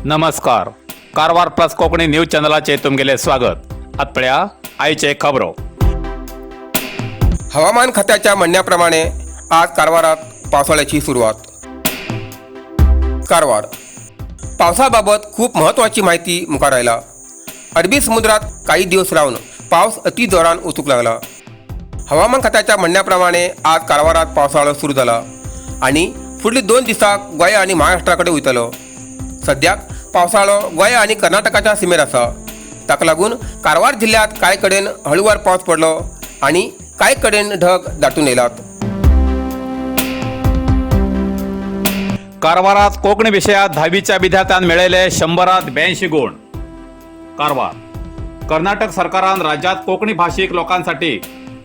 नमस्कार, Karwar plus Konkani news चॅनलाचे तुमगेले स्वागत. आत पळया आयचे खबरो. हवामान खात्याच्या म्हणण्याप्रमाणे आज कारवारात पावसाळ्याची सुरुवात. कारवार पावसाबाबत खूप महत्त्वाची माहिती मुखार आयला. अरबी समुद्रात काही दिवस राहून पावस अति जोरान वचूंक लागला. हवामान खात्याच्या म्हणण्याप्रमाणे आज कारवारात पावसाळो सुरू जाला आनी फुडली 2 दिसाक गोंय आनी महाराष्ट्रा कडेन वयतलो. सद्याक पावसाळो गोंय आनी कर्नाटकाच्या सिमेर आसा. ताका लागून कारवार जिल्ल्यांत कांय कडेन हळुवार पावस पडलो आनी कांय कडेन ढग दाटून येयलात. कारवारात कोंकणी विशयात धावीच्या विद्यार्थ्यान मेळयले 100त 82 गुण. कारवार कर्नाटक सरकारान राज्यात कोंकणी भाशीक लोकांसाठी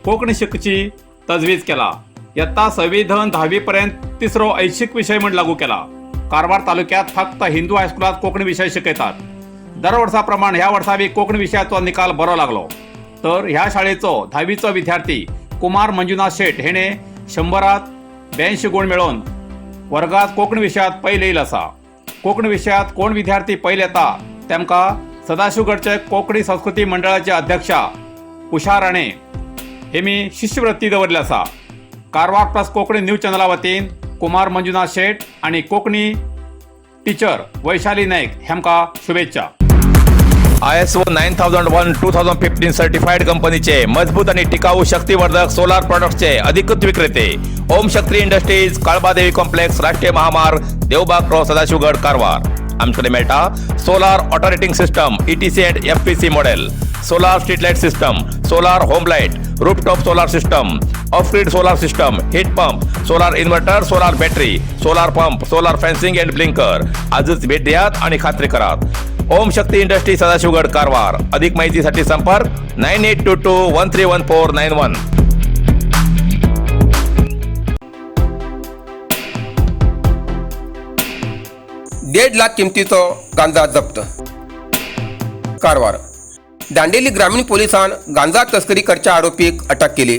कोंकणी शिकची तजवीज केला. यत्ता संविधान 10वी पर्यंत तिसरो ऐच्छिक विशय म्हण लागू केला. कारवार तालुक्यात फक्त हिंदू हायस्कुलात कोंकणी विशय शिकयतात. दर वर्सा प्रमाण ह्या वर्सा बी कोंकणी विशयाचो निकाल बरो लागलो. तर ह्या शाळेचो धावीचो विद्यार्थी कुमार मंजुनाथ शेट हेणे 100त 82 गुण मेळोवन वर्गात कोंकणी विशयात पयले येयल आसा. कोंकणी विशयात कोण विद्यार्थी पयले येता तेमकां सदाशिवगडचे कोंकणी संस्कृती मंडळाचे अध्यक्षा उषा राणे हेमी शिश्यवृत्ती दवरली आसा. कारवार प्लस कोंकणी न्यूज चॅनला वतीन कुमार मंजुनाथ शेट आनी कोंकणी टिचर वैशाली नाईक हेमकां शुभेच्छा. ISO 9001:2015 certified कंपनीचे मजबूत आणि टिकाऊ शक्तिवर्धक सोलार प्रॉडक्ट्सचे अधिकृत विक्रेते ओम शक्ती इंडस्ट्रीज, काळबादेवी कॉम्प्लेक्स, राष्ट्रीय महामार्ग, देवबाग क्रॉस, सदाशिवगड, कारवार. आमच्याकडे मेळटा solar auto rating system, ETC and FPC model, solar street light system, solar home light, rooftop solar system, off grid solar system, heat pump, solar inverter, solar battery, solar pump, solar fencing and blinker. आजच भेट द्यात आणि खात्री करात. ओम शक्ती industry, Sadashivgad, Karwar. अधिक माहितीसाठी संपर्क 9822131491. 1.5 लाख किमतीचो गांजा जप्त. कारवार दांडेली ग्रामीण पोलिसान गांजा तस्करी करच्या आरोपीक अटक केली.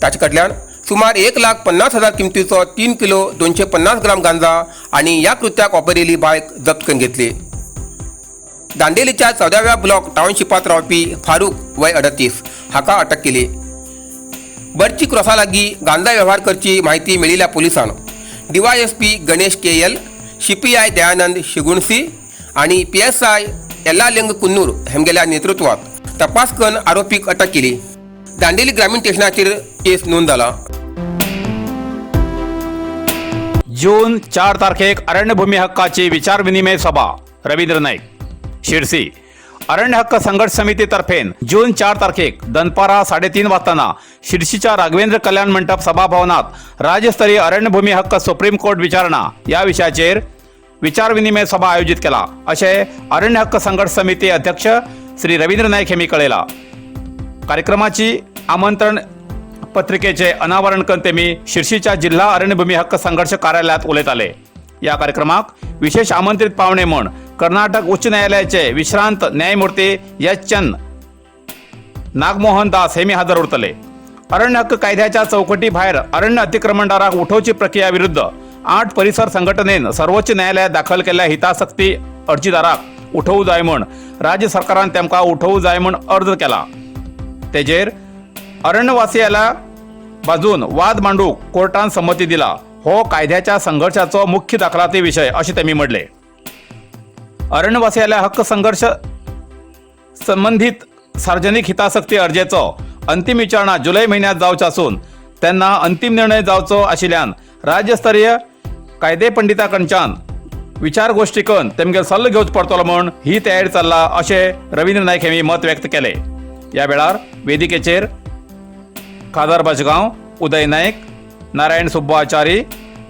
ताचे कडल्यान सुमार 1,50,000 किमतीचो 3 किलो 250 ग्राम गांजा आनी ह्या कृत्याक वापरिल्ली बायक जप्त करून घेतली. दांडेलीच्या 14व्या ब्लॉक टावनशिपांत रावपी फारूक, वय 38, हाका अटक केली. बर्ची क्रॉसा लागीं गांजा वेव्हार करची म्हायती मेळिल्ल्या पोलिसान DYSP Ganesh K L, CPI Dayanand Shigunsi आनी PSI Yellaling Kunnur हेमगेल्या नेतृत्वात तपास करून आरोपीक अटक केली. दांडेली ग्रामीण स्टेशनाचेर केस नोंद जाला. जून 4 तारखेक अरण्यभूमी हक्काची विचारविनिमय सभा. रवींद्र नाईक, शिरसी. अरण्य हक्क संघर्ष समितीतर्फेन जून 4 तारखेक दनपारा 3:30 वाजताना शिरसीच्या राघवेंद्र कल्याण मंटप सभाभवनात राज्यस्तरीय अरण्यभूमी हक्क सुप्रीम कोर्ट विचारणा या विशयाचेर विचारविनिमय सभा आयोजित केला, अशें अरण्य हक्क संघर्ष समिती अध्यक्ष श्री रवींद्र नाईक हेमी कळयला. कार्यक्रमाची आमंत्रण पत्रिकेचे अनावरण करून तेमी शिर्शीच्या जिल्हा अरण्यभूमी हक्क संघर्ष कार्यालयात उलयताले. या कार्यक्रमाक विशेष आमंत्रित पावणे म्हूण कर्नाटक उच्च न्यायालयाचे विश्रांत न्यायमूर्ती एच एन नागमोहन दास हेमी हजर उरतले. अरण्य हक्क कायद्याच्या चौकटी भायर अरण्य अतिक्रमणदाराक उठोवची प्रक्रिया विरुद्ध 8 परिसर संघटनेन सर्वोच्च न्यायालयात दाखल केल्ल्या हितासक्ती अर्जीदाराक उठोवू जाय म्हूण राज्य सरकारान तेमकां उठोवू जाय म्हूण अर्ज केला. तेजेर अरण्यवासियाला बाजून वाद मांडूक कोर्टान संमती दिला. हो कायद्याच्या संघर्षाचो मुख्य दाखलाती विशय अशें तेमी म्हणलें. अरण्यवासियाल्या हक्क संघर्ष संबंधित सार्वजनिक हितासक्ती अर्जेचो अंतीम विचारणा जुलय म्हयन्यात जावचो आसून तेन्ना अंतीम निर्णय जावचो आशिल्ल्यान राज्यस्तरीय कायदे पंडिता कडच्यान विचारगोष्ठी करून तेमगेल सल्लो घेवचो पडटलो म्हूण ही तयारी चल्ला, अशें रवींद्र नायक हेमी मत व्यक्त केले. ह्या वेळार वेदिकेचेर खादार बाजगांव, उदय नायक, नारायण सुब्बा आचारी,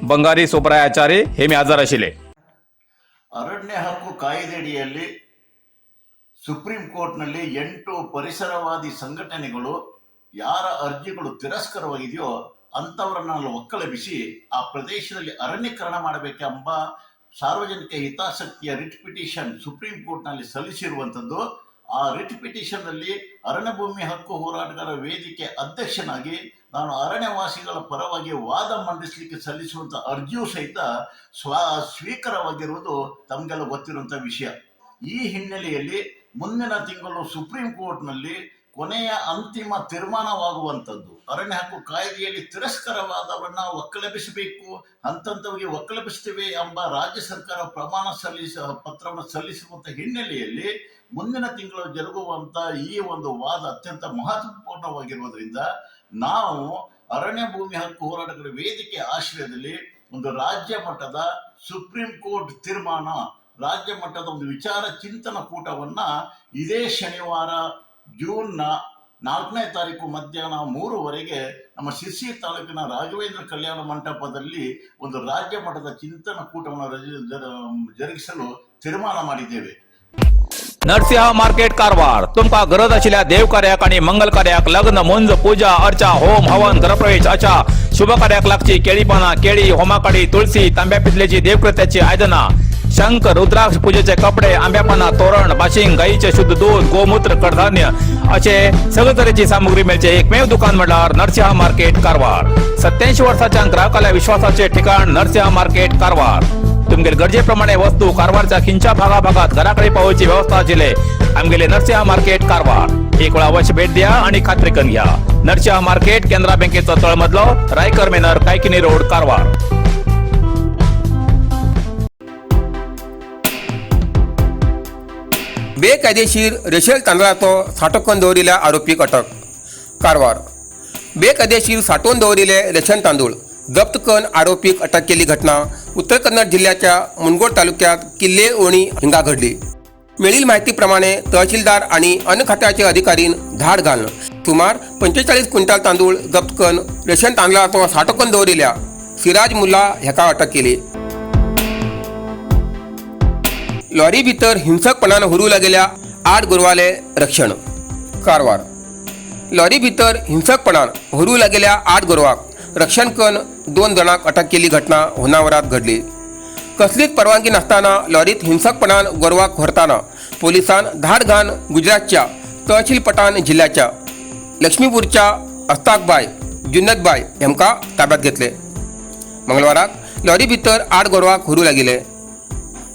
बंगारी सुब्राय आचारी हे हजर आशिल्ले. ಅರಣ್ಯ ಹಕ್ಕು ಕಾಯ್ದೆಯಡಿಯಲ್ಲಿ ಸುಪ್ರೀಂ ಕೋರ್ಟ್ನಲ್ಲಿ 8 ಪರಿಸರವಾದಿ ಸಂಘಟನೆಗಳು ಯಾರ ಅರ್ಜಿಗಳು ತಿರಸ್ಕಾರವಾಗಿದೆಯೋ ಅಂಥವರನ್ನೆಲ್ಲ ಒಕ್ಕಲೆಬ್ಬಿಸಿ ಆ ಪ್ರದೇಶದಲ್ಲಿ ಅರಣ್ಯೀಕರಣ ಮಾಡಬೇಕೆಂಬ ಸಾರ್ವಜನಿಕ ಹಿತಾಸಕ್ತಿಯ ರಿಟ್ ಪಿಟಿಷನ್ ಸುಪ್ರೀಂ ಕೋರ್ಟ್ನಲ್ಲಿ ಸಲ್ಲಿಸಿರುವಂಥದ್ದು. ಆ ರಿಟ್ ಪಿಟಿಷನ್ನಲ್ಲಿ ಅರಣ್ಯ ಭೂಮಿ ಹಕ್ಕು ಹೋರಾಟಗಾರ ವೇದಿಕೆ ಅಧ್ಯಕ್ಷನಾಗಿ ನಾನು ಅರಣ್ಯವಾಸಿಗಳ ಪರವಾಗಿ ವಾದ ಮಂಡಿಸಲಿಕ್ಕೆ ಸಲ್ಲಿಸುವಂಥ ಅರ್ಜಿಯೂ ಸಹಿತ ಸ್ವೀಕಾರವಾಗಿರುವುದು ತಮಗೆಲ್ಲ ಗೊತ್ತಿರುವಂಥ ವಿಷಯ. ಈ ಹಿನ್ನೆಲೆಯಲ್ಲಿ ಮುಂದಿನ ತಿಂಗಳು ಸುಪ್ರೀಂ ಕೋರ್ಟ್ನಲ್ಲಿ ಕೊನೆಯ ಅಂತಿಮ ತೀರ್ಮಾನವಾಗುವಂಥದ್ದು, ಅರಣ್ಯ ಹಕ್ಕು ಕಾಯ್ದೆಯಲ್ಲಿ ತಿರಸ್ಕಾರವಾದವನ್ನ ಒಕ್ಕಲೆಬ್ಬಿಸಬೇಕು, ಹಂತಂತವಾಗಿ ಒಕ್ಕಲೆಬ್ಬಿಸ್ತೇವೆ ಎಂಬ ರಾಜ್ಯ ಸರ್ಕಾರ ಪ್ರಮಾಣ ಪತ್ರವನ್ನು ಸಲ್ಲಿಸುವಂಥ ಹಿನ್ನೆಲೆಯಲ್ಲಿ ಮುಂದಿನ ತಿಂಗಳು ಜರುಗುವಂಥ ಈ ಒಂದು ವಾದ ಅತ್ಯಂತ ಮಹತ್ವಪೂರ್ಣವಾಗಿರುವುದರಿಂದ ನಾವು ಅರಣ್ಯ ಭೂಮಿ ಹಕ್ಕು ಹೋರಾಟಗಳ ವೇದಿಕೆ ಆಶ್ರಯದಲ್ಲಿ ಒಂದು ರಾಜ್ಯ ಮಟ್ಟದ ಸುಪ್ರೀಂ ಕೋರ್ಟ್ ತೀರ್ಮಾನ, ರಾಜ್ಯ ಮಟ್ಟದ ಒಂದು ವಿಚಾರ ಚಿಂತನ ಕೂಟವನ್ನ ಇದೇ ಶನಿವಾರ ಜೂನ್ನ 4ನೇ ತಾರೀಕು ಮಧ್ಯಾಹ್ನ 3ವರೆಗೆ ನಮ್ಮ ಸಿರ್ಸಿ ತಾಲೂಕಿನ ರಾಘವೇಂದ್ರ ಕಲ್ಯಾಣ ಮಂಟಪದಲ್ಲಿ ಒಂದು ರಾಜ್ಯ ಮಟ್ಟದ ಚಿಂತನ ಕೂಟವನ್ನು ಜರುಗಿಸಲು ತೀರ್ಮಾನ ಮಾಡಿದ್ದೇವೆ. नरसिंह मार्केट कारवार. तुमकां गरज आशिल्ल्या देव कार्याक आनी मंगल कार्याक, लग्न, मुंज, पूजा अर्चा, होम हवन, गृहप्रवेश अशा शुभ कार्याक लागची केळी पानां, केळी, होमाकाडी, तुळसी, तांब्या पितलेची देवकृत्याची आयदनां, शंख, रुद्राक्ष, पूजेचे कपडे, आंब्या पानां, तोरण, बाशिंग, गायीचे शुद्ध दूध, गोमूत्र, कडधान्य असे सगळे तरेची सामुग्री मेळचे एकमेव दुकान म्हणल्यार नरसिंह मार्केट कारवार. 87 वर्साच्या ग्राहकाल्या विश्वासाचे ठिकाण नरसिंह मार्केट कारवार. तुमगेले गरजेप्रमाणे वस्तू कारवारच्या खिंच्या भागाभागात घराकडे पावोवची व्यवस्था आशिल्ले आमगेले नरसिंह मार्केट कारवार. एक वेळा अवश्य भेट द्या आणि खात्री करून घ्या. नरसिंह मार्केट, केनरा बँकेचो तळमजलो, रायकर मेनर, कायकिनी रोड, कारवार. बेकायदेशीर रेशेल तांदळाचो सांठो करून दवरिल्ल्या आरोपीक अटक. कारवार. बेकायदेशीर सांठोवन दवरिल्ले रेशन तांदूळ जप्त करून आरोपीक अटक केल्ली घटना उत्तर कन्नड जिल्ल्याच्या मुनगोड तालुक्यात किल्ले ओणी हिंगा घडली. मेळिल्ले माहिती प्रमाणे तहसीलदार आणि अन्न खात्याचे अधिकारीन धाड घालून सुमार 45 क्विंटल तांदूळ जप्त करून रेशन तांदळाचो सांठो करून दवरिल्ल्या सिराज मुल्ला हेका अटक केली. लॉरी भितर हिंसकपणान व्हरूं लागेल्या 8 गोरवाले रक्षण. कारवार. लॉरी भितर हिंसकपणान व्हरूं लागेल्या 8 गोरवाक रक्षण करून 2 जाणांक अटक केल्ली घटना होनावरात घडली. कसलीच परवानगी नासतना लॉरीत हिंसकपणान गोरवाक व्हरतना पोलिसान धाड घालून गुजरातच्या तहसील पटान जिल्ल्याच्या लक्ष्मीपूरच्या अस्ताकबाय जुन्नतबाय हेमकां ताब्यात घेतले. मंगळवाराक लॉरी भितर 8 गोरवाक व्हरूं लागिल्ले.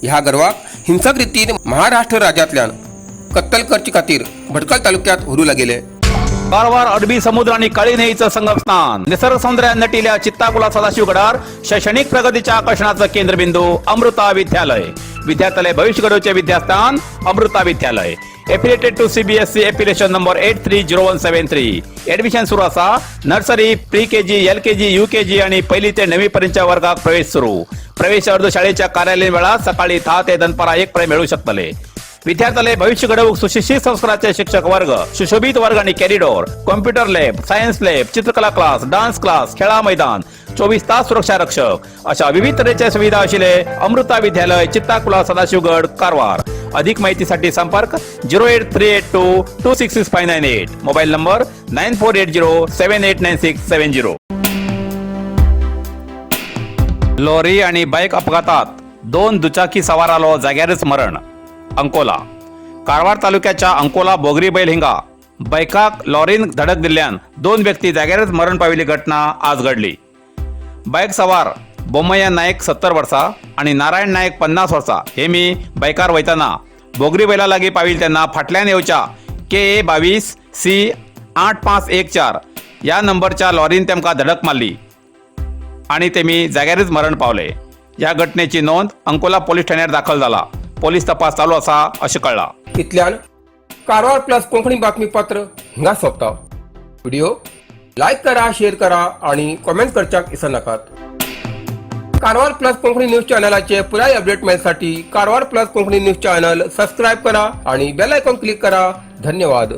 ह्या गोरवाक हिंसक रितीन महाराष्ट्र राज्यांतल्यान कत्तल करचे खातीर भटकल तालुक्यात व्हरूं लागिल्ले. कारवार अरबी समुद्र आणि काळी न्हंयेचं संगमस्थान, निसर्ग सौंदर्यान नटिल्या चित्ताकुला सदाशिवगडार शैक्षणिक प्रगतीच्या आकर्षणाचं केंद्रबिंदू अमृता विद्यालय. विद्यार्थ्याले भविष्य घडवचे विद्यास्थान अमृता विद्यालय. Affiliated to CBSE, affiliation number 830173. Admission सुरू असा. Nursery, pre KG, LKG, UKG आणि पहिली ते नववी पर्यंतच्या वर्गात प्रवेश सुरू. प्रवेश अर्ज शाळेच्या कार्यालयीन वेळात सकाळी 10 ते दनपारा 1 पर्यंत मिळू शकतले. विद्यार्थ्याले भविष्य घडवूक सुशिक्षित संस्काराचे शिक्षक वर्ग, सुशोभित वर्ग आणि corridor, computer lab, science lab, चित्रकला क्लास, डान्स क्लास, खेळा मैदान, 24 तास सुरक्षा रक्षक अशा विविध तऱ्हेच्या सुविधा असलेले अमृता विद्यालय, चित्ताकुला, सदाशिवगड, कारवार. अधिक माहितीसाठी संपर्क 08382266598, mobile number 9480789670. Lorry आणि बाईक अपघातात 2 दुचाकी सवारालो जाग्यारच मरण. अंकोला. कारवार तालुक्याच्या अंकोला बोगरी बैल हिंगा बायकाक लॉरीन धडक दिल्ल्यान 2 व्यक्ती जाग्यारच मरण पाविल्ली घटना आज घडली. बायक सवार बोमय्या नायक 70 वर्सां आनी नारायण नायक 50 वर्सां हे मी बायकार वयतना बोगरी बैला लागीं पाविल्ले तेन्ना फाटल्यान येवच्या के ए 22 सी 8514 ह्या नंबरच्या लॉरीन तेमकां धडक मारली आणि तेमी जाग्यारच मरण पावले. ह्या घटनेची नोंद अंकोला पोलीस ठाण्यार दाखल जाला. पोलीस तपास चालू आसा अशें कळ्ळां. इतल्यान कारवार प्लस कोंकणी बातमीपत्र हिंगा सोंपता. व्हिडिओ लायक करा, शेअर करा आणि कॉमेंट करच्याक विसरनाकात. कारवार प्लस कोंकणी न्यूज चॅनलाचे पुराय update मेळसाठी Karwar plus Konkani news channel subscribe करा आणि बेल आयकॉन क्लिक करा. धन्यवाद.